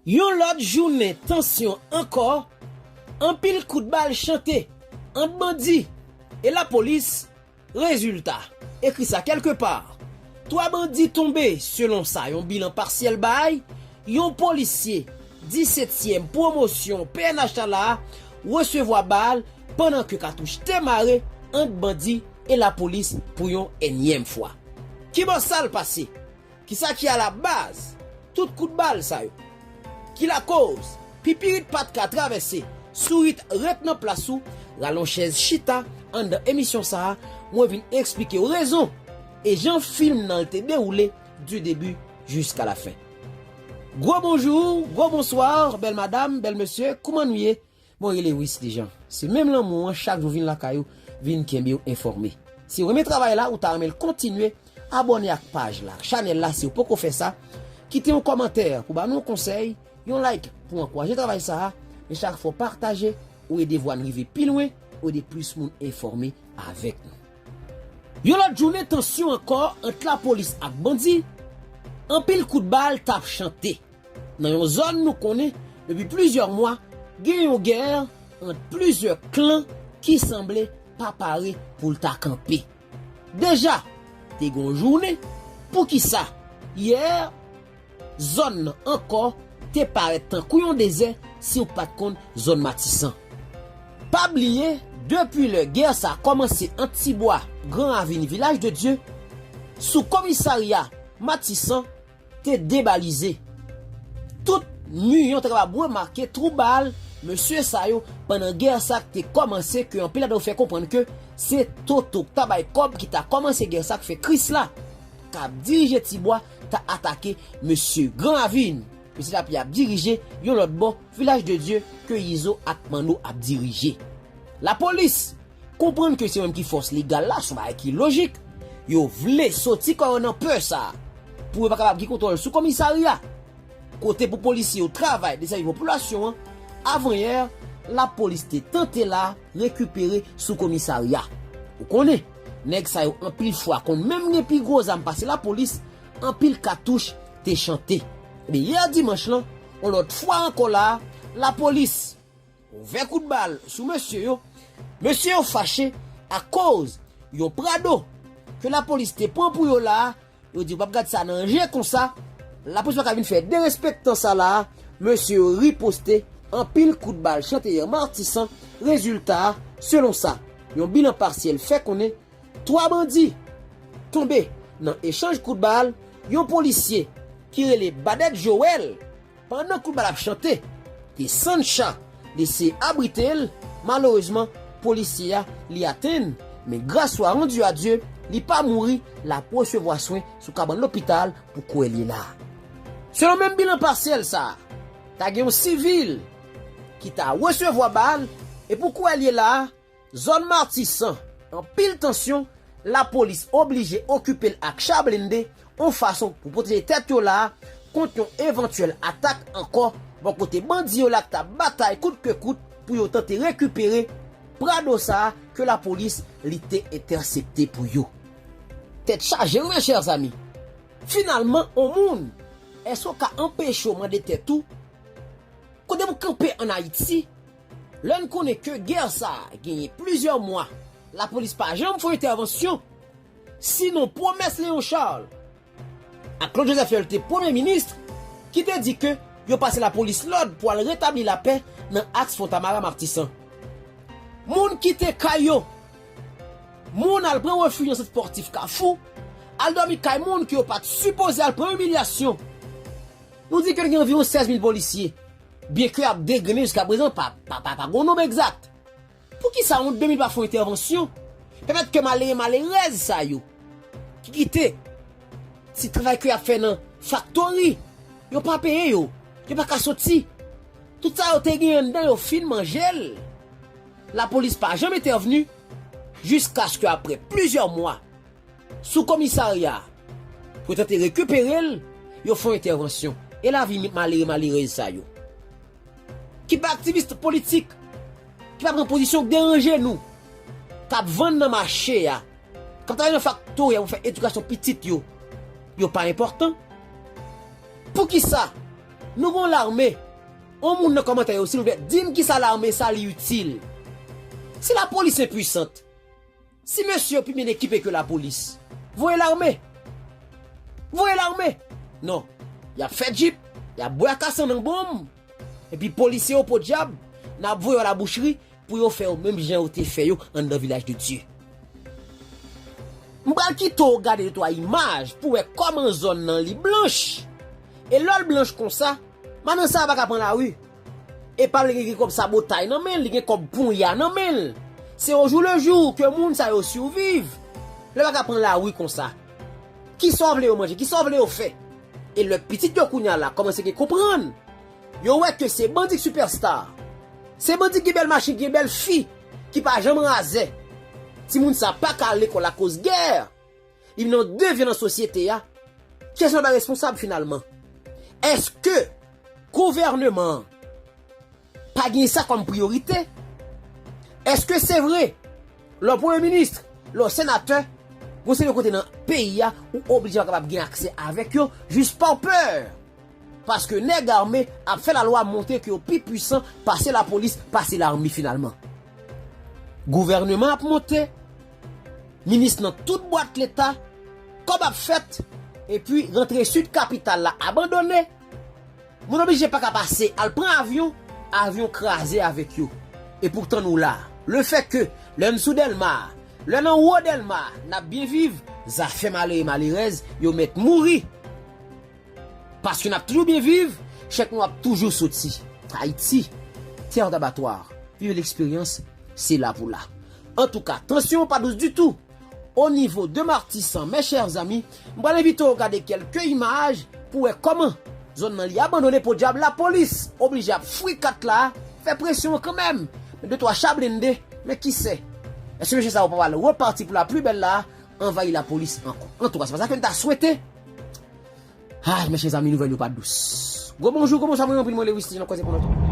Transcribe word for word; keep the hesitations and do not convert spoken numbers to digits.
Yon lòt jounen tansyon ankò, anpil kout bal chante ant bandi e lapolis. Rezilta, ekri sa kèlkepa. Twa bandi tonbe, selon sa yon bilan pasyèl bay. Yon polisye disetyèm pwomosyon P N H la resevwa bal pandan ke katouch te mare ant bandi e lapolis pou yon ènyèm fwa. Kibò sa l pase? Kisa ki alabaz tout kout bal sa yo? Ki lakoz pipirit pa t ka travèse, sourit ret nan plas ou, rale yon chèz chita anndan emisyon sa a, mwen vin eksplike w rezon e jan fim nan te dewoule du début jusqu'à la fin. Gwo bonjou, gwo bonswa, bèl madam, bèl mesye, kouman nou ye? Mwen rele Wisly Jean. Se menm lanmou an, chak jou vin lakay ou, vin kenbe w enfòme. Si w renmen travay la, ou ta renmen l kontinye, abòne ak paj la, ak chanèl la si w poko fè sa. Kite yon kòmantè pou ba nou yon konsèy, yon like pou ankouraje travay sa a, men chak fwa w pataje, ou ede vwa n rive pi lwen, ou ede plis moun enfòme avèk nou. Yon lòt jounen tansyon ankò ant lapolis ak bandi, anpil kout bal t ap chante. Nan yon zòn nou konnen depi plizyè mwa, gen yon gè ant plizyè klan ki sanble pa pare pou l ta kanpe. Deja, te gen yon jounen, poukisa yè, zòn nan ankò te parèt tankou yon dezè si w pa t konn zòn Matisan. Pa bliye, depi lè gè sa a kòmanse ant Tibwa, Gran Ravin, Vilaj de Dye, sou komisarya Matisan, te debalize. Tout miyon ta kapab remake twou bal mesye sa yo pandan gè sa te kòmanse, ke anpil ladan yo fè konprann ke se Toto k ta bay kòb, ki ta kòmanse gè sa, k fè Krisla k ap dirije Tibwa ta atake mesye Gran Ravin. Mesye Lapli ap dirije yon lòt bò, Vilaj de Dye, ke Izo ak Manno ap dirije. Lapolis konprann ke se yo menm ki fòs legal la, se yon bagay ki lojik. Yo vle soti kò yo nan pè sa a, pou yo pa kapab gen kontwòl sou komisarya, kote pou polisye yo travay, desèvi popilasyon an. Avanyè, lapolis te tante la rekipere sou komisarya. Ou konnen, nèg sa yo anpil fwa konn menm gen pi gwo zam pase lapolis, anpil katouch te chante. Men yè dimanch lan, yon lòt fwa ankò la, lapolis ouvè kout bal sou mesye yo. Mesye yo fache akoz yon Prado ke lapolis te pran pou yo la a, yo di yo p ap gad sa nan je konsa. Lapolis pa ka vin fè derespektan sa la a. Mesye yo riposte, anpil kout bal chante yè Matisan. Rezilta a, selon sa yon bilan pasyèl fè konnen, twa bandi tonbe nan echanj kout bal. Yon polisye ki rele Badèt Joël, pandan kout bal ap chante, te sann cha, li eseye abrite l. Malerezman, polisye a, li atenn, men grâce soit rendue à Dieu, li pa mouri, l ap resevwa swen sou kabann lopital pou kounye a l ye la a. Selon menm bilan pasyèl sa a, ta gen yon sivil ki ta resevwa bal, e pou kounye a l ye la a, zòn Matisan, anpil tansyon, lapolis oblije okipe l ak cha blende, yon fason pou pwoteje tèt yo la a kont yon evantyèl atak ankò bò kote bandi yo la k t ap batay kout ke kout pou yo tante rekipere Prado sa a ke lapolis li te entèsepte pou yo. Tèt chaje wi, mes chers amis. Finalman, on moun, èske w ka anpeche w mande tèt ou, kote pou kanpe ann Ayiti, lè n konnen ke gè sa a genyen plizyè mwa, lapolis pa janm fè yon entèvansyon? Sinon, pwomès Léon Charles ak Claude Joseph lè l te premye minis, ki te di ke yo pase lapolis lòd pou al retabli lapè nan aks Fontamara Matisan. Moun kite kay yo, moun al pran refij nan sant spòtif Kafou, al dòmi kay moun ke yo pa t sipoze al pran imilyasyon. Nou di ke gen anviwon sèz mil polisye, byenke y ap degrennen jiskaprezan, pa, pa, pa, pa gen yon nonb egzak. Poukisa yon de mil pa fè yon entèvansyon? Pèmèt ke malere, malerèz sa yo ki kite ti travay ke y ap fè nan faktori, yo pa peye yo, yo pa ka soti. Tout sa yo te gen anndan, yo fin manje l. Lapolis pa janm entèvni jiskaske, apre plizyè mwa, sou komisarya a pou yo tante rekipere l, yo fè yon entèvansyon. E lavi malere, malerèz sa yo, ki pa aktivis politik, ki pa pran pozisyon k deranje nou, k ap vann nan mache a, k ap travay nan faktori a pou fè edikasyon pitit yo, yo pa enpòtan? Poukisa Nou gen yon lame. Yon moun nan kòmantè yo, silvouplè, di m kisa lame sa li itil. Si lapolis enpwisant, si mesye yo pi byen ekipe ke lapolis, voye lame. Voye lame. Non. Y ap fè djip, y ap bwè akasan nan bonm. Epi polisye yo, podyab, n ap voye yo alabouchri pou yo fè yo menm jan yo te fè yo anndan Vilaj de Dye. M pral kite w gade de twa imaj pou w wè kòman zòn nan li blanch. E lè l blanch konsa, madanm sa a pa ka pran lari. E pa vle gen kòb sabotay nan men l, li gen kòb ponya nan men l. Se au jour le jour ke moun sa yo siviv. Lè pa ka pran lari konsa. Kisa w vle yo manje? Kisa w vle yo fè? E lè pitit yo kounye a la kòmanse gen konprann, yo wè ke se bandi k sipèsta. Se bandi ki gen bèl machin, ki gen bèl fi, ki pa janm razè. Timoun sa pa ka al lekòl akoz gè. Li vin yon devyen nan sosyete a. Kiyès nou ta responsab finalman? Èske gouvèneman an pa gen sa kòm priyorite? Èske se vre, lè w premye minis, lè w senatè, gon seri de kote nan peyi a, ou oblije pa kapab gen aksè avèk yo, jis pa pè? Paske nèg ame ap fè lalwa montre ke yo pi pwisan pase lapolis, pase lame finalman. Gouvèneman ap monte, minis nan tout bwat leta, kòb ap fèt, epi rantre sid kapital la abandone. Moun oblije pa ka pase al pran avyon, avyon kraze avèk yo. E poutan nou la. Lefètke lè n sou Dèlma, lè n anwo Dèlma, n ap byen viv, zafè malere malerèz, yo mèt mouri. Paske n ap toujou byen viv, chèk nou ap toujou soti. Ayiti, terre d'abattoir. Vive l'expérience, se la pou la. Antouka, tansyon an pa dous ditou. O nivo de Matisan, mes chers amis, m pral envite w gade kèlke imaj pou wè kòman zòn nan li abandone, podyab lapolis oblije ap fri kat la, fè presyon an kanmenm. Men de twa cha blende, men kisè? Èske mesye sa yo pa pral repati pou la pli bèl la, anvayi lapolis ankò? Antouka, se pa sa ke n ta swete. Ay, mes chers amis, nouvèl yo pa dous. Gwo bonjou, gwo bonswa, mwen anpil, mwen Lewis, nou koze pou lòt.